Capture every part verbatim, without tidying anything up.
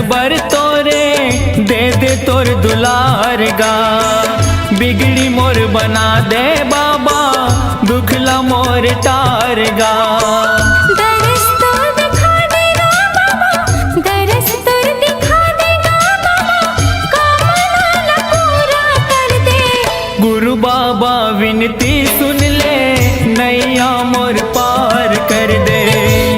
बर तोरे दे दे तोर दुलार गा, बिगड़ी मोर बना दे बाबा, दुख ला मोर टार गा। दरस तोर दिखा दे गा बाबा, दरस तोर दिखा दे गा बाबा, कामना ला पूरा कर दे। गुरु बाबा विनती सुन ले, नैया मोर पार कर दे।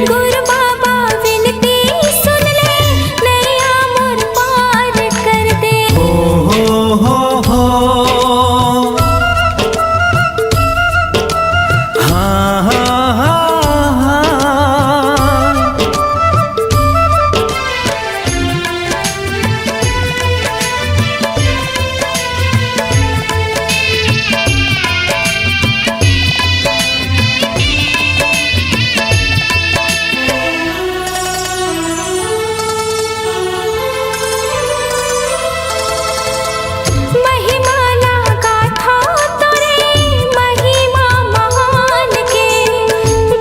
गुरु बाबा विनती सुन ले, नैया मोर पार कर दे। हो, हो, हो, हो। हाँ, हाँ, हाँ, हाँ। महिमा ला गाथा तोरे, महिमा महान के,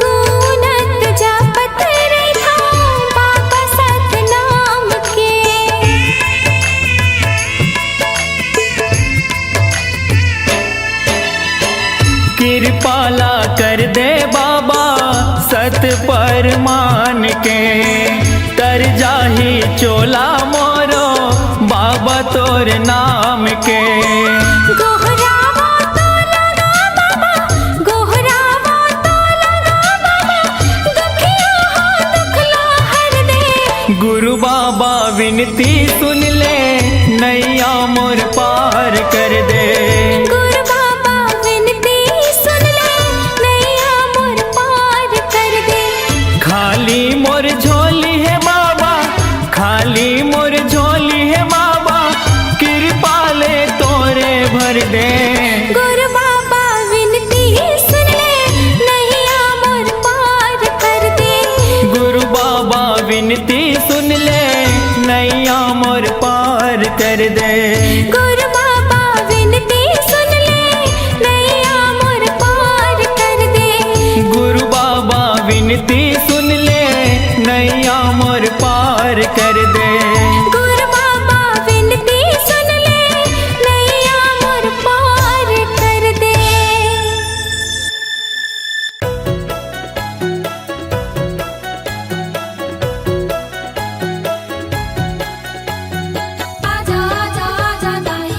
गुनत जपत रहिथों बाबा सतनाम के। कृपा ला कर दे बाबा सत परमान के, तर जाही चोला मोरो बाबा तोर नाम के। गोहरावा तोला गा बाबा, गोहरावा तोला गा बाबा, दुखिया हो दुख ला हर दे। गुरु बाबा विनती सुन ले, नैया मोर पार कर दे। गुरु बाबा विनती सुन ले, नैया मोर पार कर दे। खाली मोर झोली हे बाबा, खाली मोर झोली हे बाबा, कृपा ले तोरे भर दे। गुरु बाबा विनती सुन ले, नैया मोर पार कर दे। गुरु बाबा विनती सुन ले, नैया मोर पार कर दे। गुरु बाबा विनती सुन ले, नैया मोर पार कर दे। गुरु बाबा विनती सुन ले, नैया मोर पार कर दे। गुरु बाबा विनती सुन ले, नैया मोर पार कर दे। आजा, आजा, आजा दाई,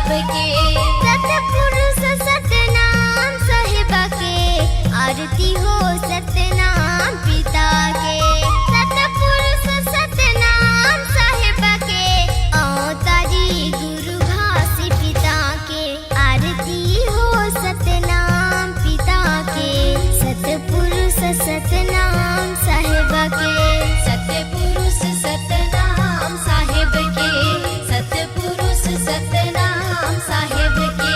के। सतपुरुष सतनाम साहेब के, आरती हो सतनाम पिता के। सतपुरुष सतनाम साहेब के, अवतारी गुरु घासी पिता के। आरती हो सतनाम पिता के, सतपुरुष सतनाम साहेब के। सतपुरुष सतनाम साहेब के, सतपुरुष सतनाम साहेब के।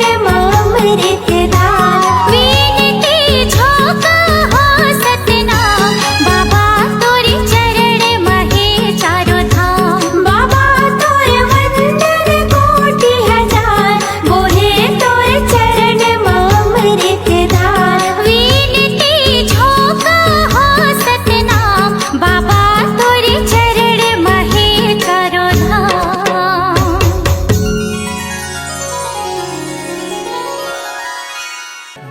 अमृत धाम। विनती झोंका हो सतनाम, बाबा तोरे चरण म हे चारों धाम। बाबा तोरे वंदन कोटि हजार, बोहे तोरे चरण म अमृत धाम। विनती झोंका हो सतनाम, बाबा तोरे चरण म हे चारों धाम।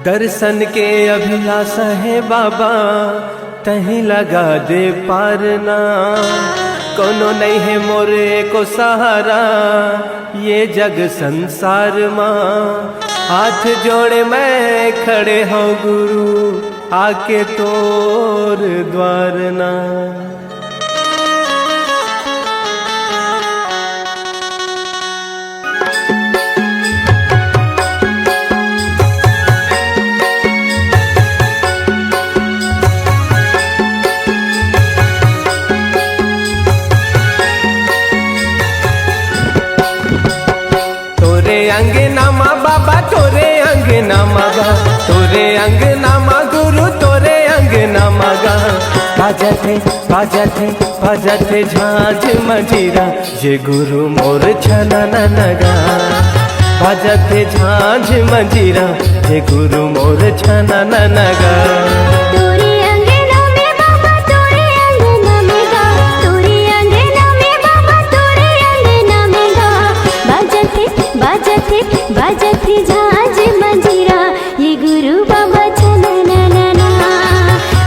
दर्शन के अभिलाषा हे बाबा, तहीं लगा दे पारना। कोनो नइ हे मोरे को सहारा, ये जग संसार मा। हाथ जोड़े मैं खड़े हौं गुरु, आके तोर द्वार ना। तोरे अंगना मा बाबा, तोरे अंगना मा गा, तोरे अंगना मा गुरु, तोरे अंगना मा गा। बाजत हे, बाजत हे, बाजत हे झांझ मंजीरा, ये गुरु मोर छनन नगा। बाजत हे झांझ मंजीरा, ये गुरु मोर छनन नगा। तोरे अंगना में बाबा, तोरे अंगना में गा, तोरे अंगना में बाबा, तोरे अंगना में गा। बाजत हे, बाजत हे, बाजत हे झांझ मंजीरा, ये गुरु बाबा छनननना।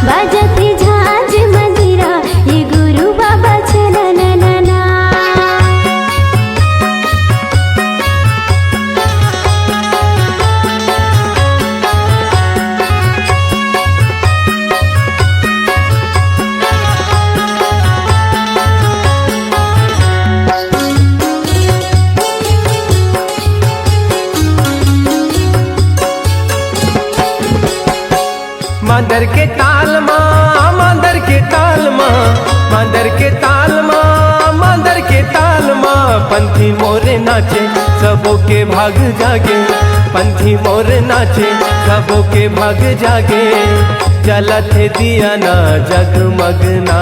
बाजत हे झांझ मंजीरा, ये गुरु बाबा छनननना। मांदर के ताल मा, मांदर के ताल मा, मांदर के ताल मा, मांदर के ताल मा, पंथी मोरे नाचे, सबो के भाग जागे। पंथी मोरे नाचे, सबो के भाग जागे। जलत हे दिया ना जगमग ना,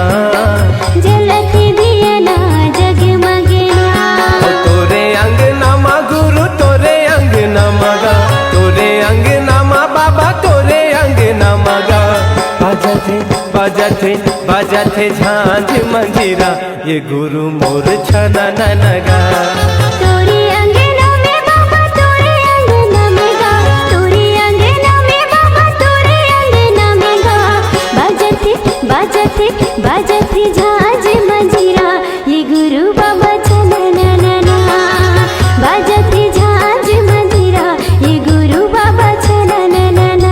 जलत हे दिया ना जगमग ना। ओ तोरे अंगना मा गुरु, तोरे अंगना मा गा, तोरे अंगना मा बाबा, तोरे अंगना मा गा। बाजत हे, बाजत हे, बाजत हे झांझ मंजीरा, ये गुरु मोर छननन गा। तोरे अंगना में बाबा, तोरे अंगना में गा, तोरे अंगना में बाबा, तोरे अंगना में गा। बाजत हे, बाजत हे, बाजत हे झांझ मंजीरा, ये गुरु बाबा छनननना। बाजत हे झांझ मंजीरा, ये गुरु बाबा छनननना।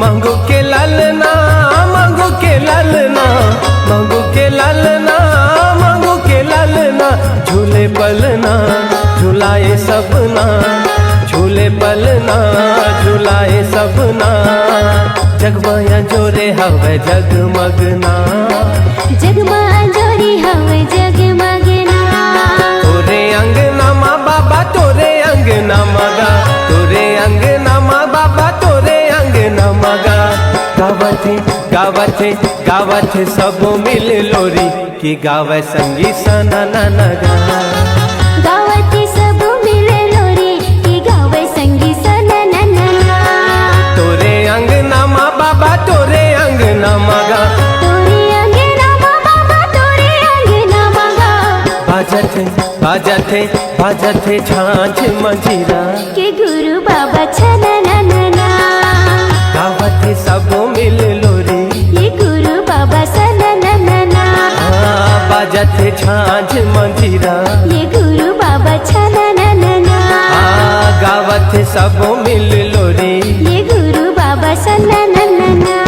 मांगू के लालना, मांगू के लालना, मांगू के लालना, मांगू के लालना, झूले पलना, झुलाए सबना, झूले पलना, झुलाए सबना। जगमग अंजोरे हवे जगमग ना, जगमग अंजोरे हवे जगमग ना। तोरे अंगना मा बाबा, तोरे अंगना मा गा, तोरे अंगना मा बाबा, तोरे अंगना मा गा। गावत हे, गावत हे, गावत हे सबो मिल लोरी, कि गावय संगी सननन गा। गावत हे सबो मिल लोरी, कि गावय संगी सननन गा। तोरे अंगना मा बाबा, तोरे अंगना मा गा, तोरे अंगना मा बाबा, तोरे अंगना मा गा। बाजत हे, बाजत हे, बाजत हे झांझ मंजीरा, के गुरु बाबा छनननना। गावत हे सबो मिल लोरी, ये गुरु बाबा सनननना। हाँ, बाजत हे झांझ मंजीरा, ये गुरु बाबा छनननना। हाँ, गावत हे सबो मिल लोरी, ये गुरु बाबा सनननना।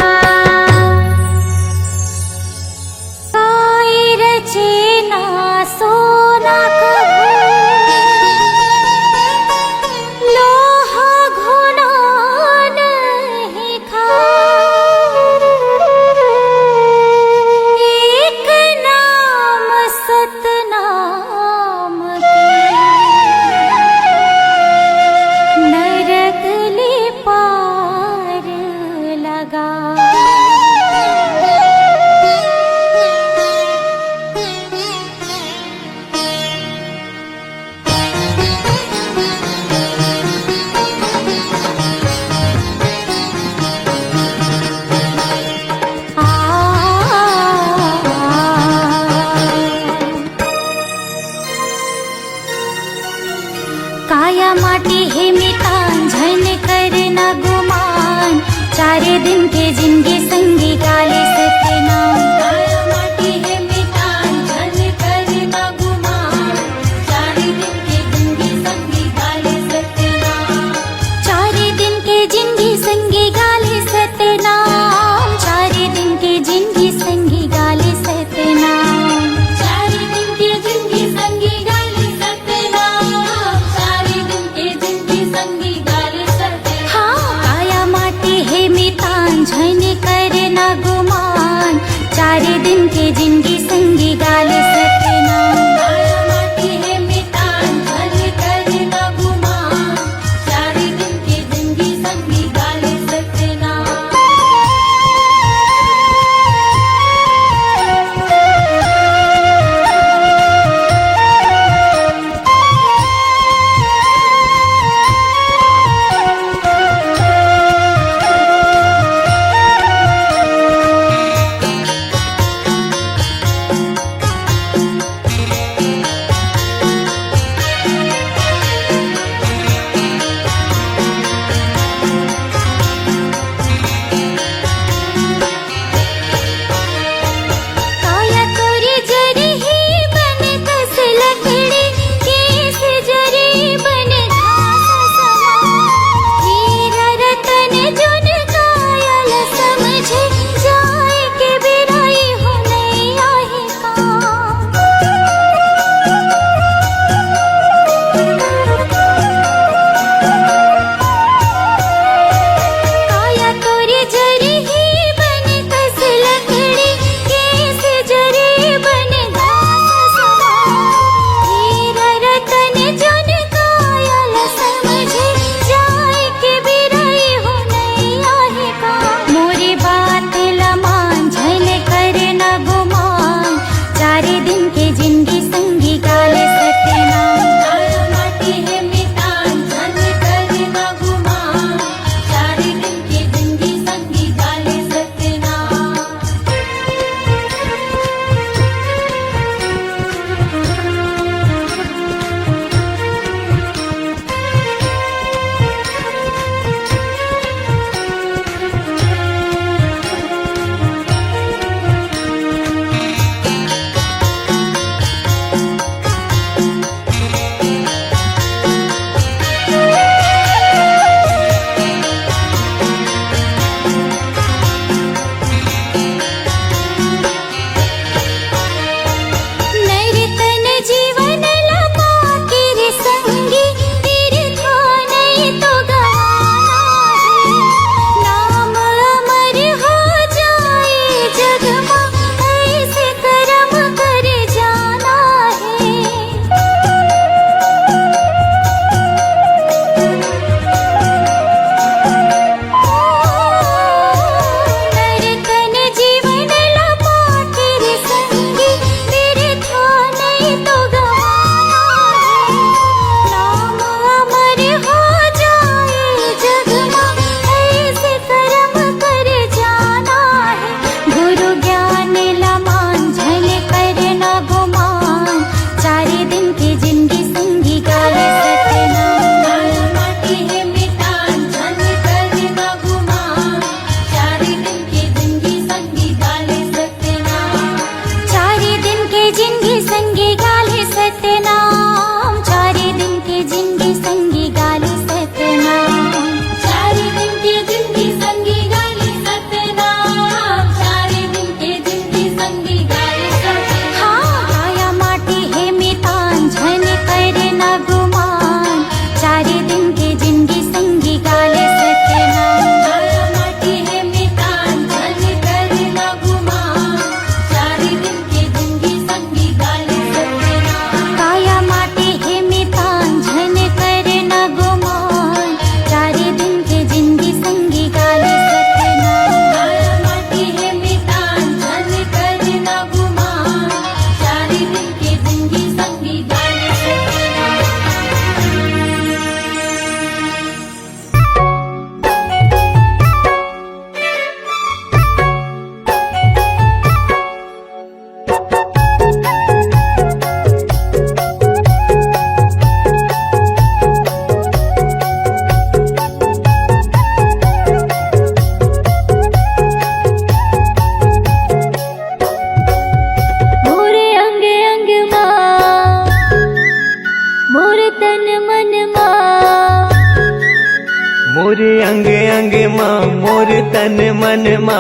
रे अंग अंग मा मोर तन मन मा,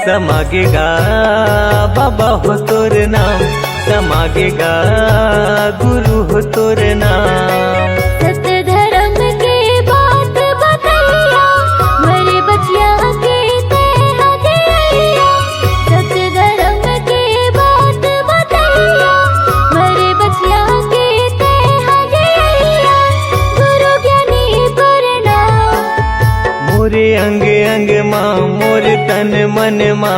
समा गे गा बाबा हो तोर नाम, समा गे गा गुरु हो तोर नाम। सत धर्म के बात बतैया, मोरे बचिया के तेहा दिया। सत धर्म के बात बतैया, मोरे बचिया के तेहा दिया। गुरु ज्ञानी प्रणाम। मोरे अंग अंग मा, मोर तन मन मा,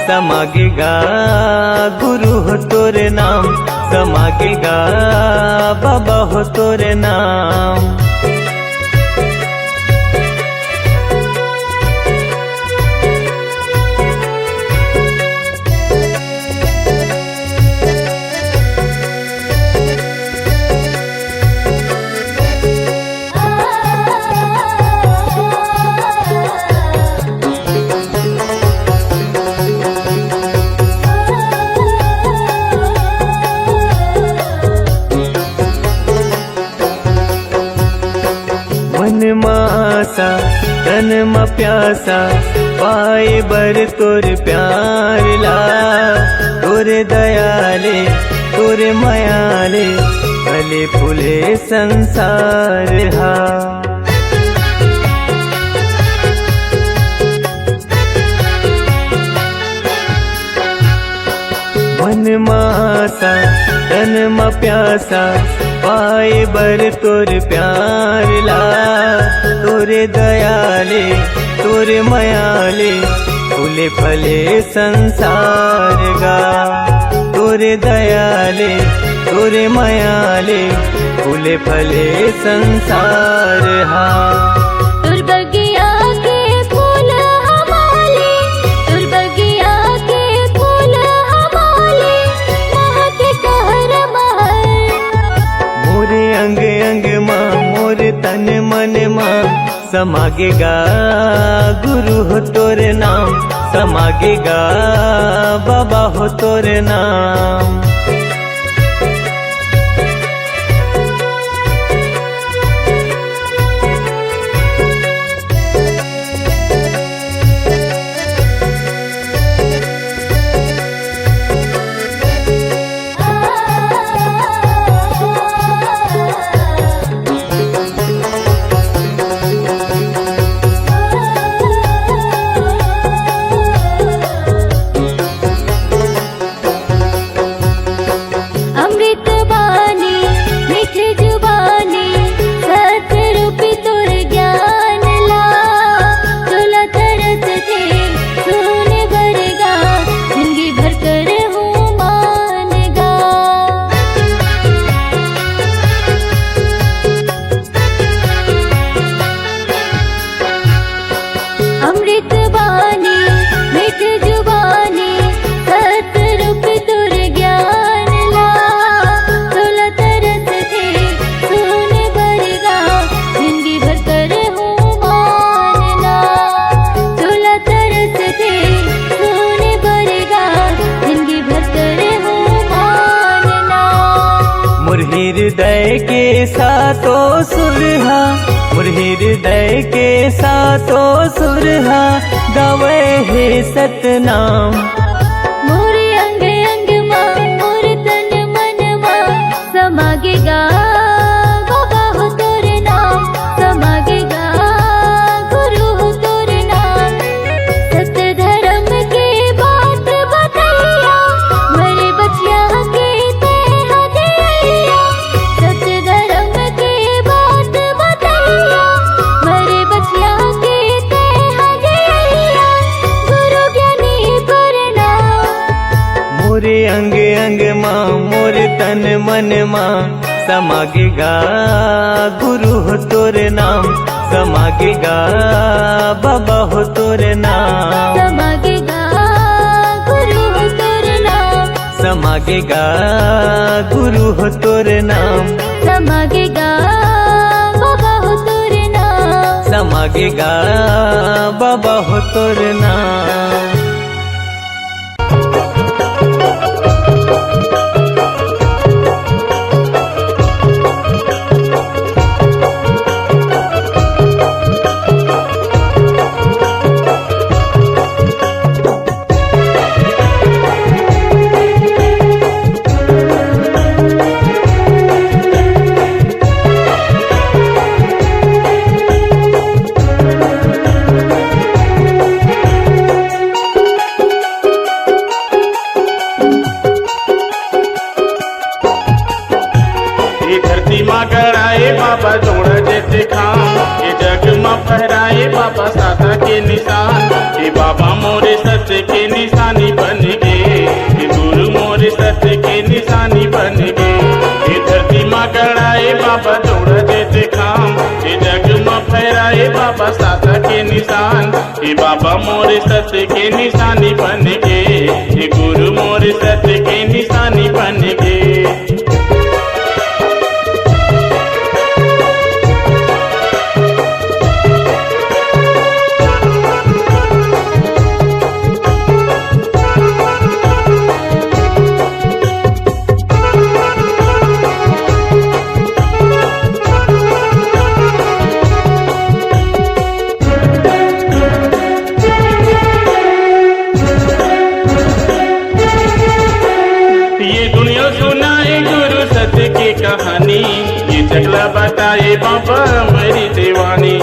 समा गे गा गुरु हो तोर नाम, समा गे गा बाबा हो तोर नाम। मन मा आसा, तन मा प्यासा, पाए बर तोर प्यार ला। तोर दया ले, तोर मया ले, फले फूले संसार हा। मन मा आसा, तन मा प्यासा, पाए बर तोर प्यार ला। तोर दया ले, तोर मया ले, फूले फले संसार गा। तोर दया ले, तोर मया ले, फूले फले संसार हा। तोर बगिया के फूल हमाले, तोर बगिया के फूल हमाले, महके शहर महल। मोरे अंग अंग मा, मोरे तन मन मा, समा गे गा गुरु हो तोर नाम, समा गे गा बाबा हो तोर नाम। अमृत बानी, मीठ जुबानी, सत रूपी तोर ज्ञान ला। तोला तरस थे सुने बर गा, जिंदगी भर कर हूँ मान गा। अमृत बानी, मीठ जुबानी, सत रूप तोर ज्ञान ला। तोला तरस थे सुने बर गा, जिंदगी भर कर हूँ मान ला। तोला तरस थे सुने बर गा, जिंदगी भर कर हूँ मान ला। मोर हृदय के सातों सुर हा, मोर हृदय के सातों सुर हा, गावे हे सतनाम। मोर अंग अंग मा, मोर तन मन मा, समा गे गा बाबा हो तोर नाम, समा गे गा गुरु हो तोर नाम। सत धर्म के बात बतैया, मोरे बचिया के तेहा दिया। सत धर्म के बात बतैया, मोरे बचिया के तेहा दिया। गुरु ज्ञानी प्रणाम। मोरे अंग अंग मा, मोरे तन मन मा, समा गे गा गुरु हो तोर नाम, समा गे गा बाबा हो तोर नाम। समा गे गा गुरु हो तोर नाम। समा गे गा गुरु हो तोर नाम। समा गे गा बाबा हो तोर नाम। समा गे गा बाबा हो तोर नाम। बाबा जोड़ा जैसे खान, ये जग म फहराए बाबा साचा के निशान। ये बाबा मोरे सत्य के निशानी बन गे, ये गुरु मोरे सत्य के निशानी बन गे। ये धरती म गड़ाए बाबा जोड़ा जैसे खान, ये जग म फहराए बाबा साचा के निशान। ये बाबा मोरे सत्य के निशानी बन गे, ये गुरु मोरे सत्य के निशानी बन गे। ये दुनिया सुनाए गुरु सत्य के कहानी, ये जग ला बताए बाबा अमृत वाणी।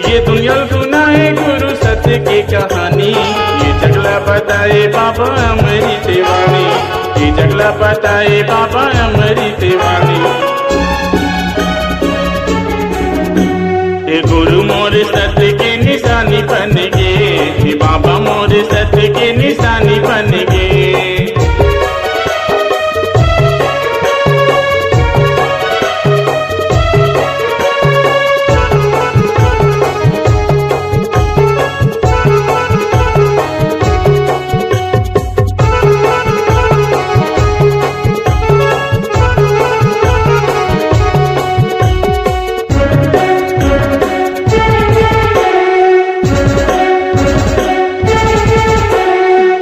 ये दुनिया सुनाए गुरु सत्य के कहानी, ये जग ला बताए बाबा अमृत वाणी, ये जग ला बताए बाबा अमृत वाणी। ये गुरु मोर सत्य के निशानी बन गे, ये बाबा मोर सत्य के निशानी बन गे।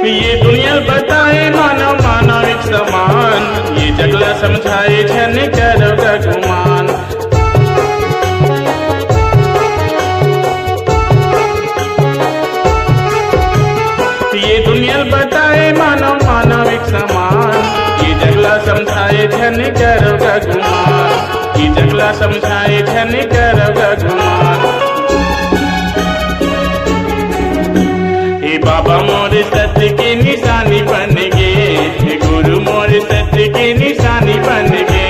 ये दुनिया बताए मानव मानव एक समान, ये जग ला समझाए झन करो गुमान। ये दुनिया बताए मानव मानव एक समान, ये जग ला समझाए झन करो गुमान, ये जग ला समझाए झन करो गुमान। ये बाबा मोर सत्य के निशानी बन गे, ये गुरु मोर सत्य के निशानी बन गे।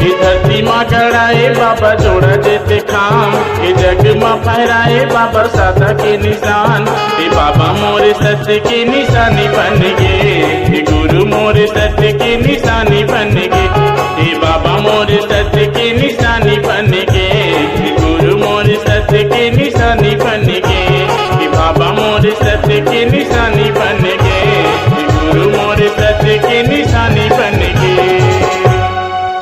ये धरती म गड़ाए बाबा जोड़ा जैसे खान, ये जग म फहराए बाबा साचा के निशान। ये बाबा मोर सत्य के निशानी बन गे, ये गुरु मोर सत्य के निशानी बन गे। ये बाबा मोर सत्य के निशानी बन गे, ये गुरु मोर सत्य के निशानी बन गे। ये बाबा मोर सत्य के निशानी बन गे, ये गुरु मोर सत्य के निशानी बन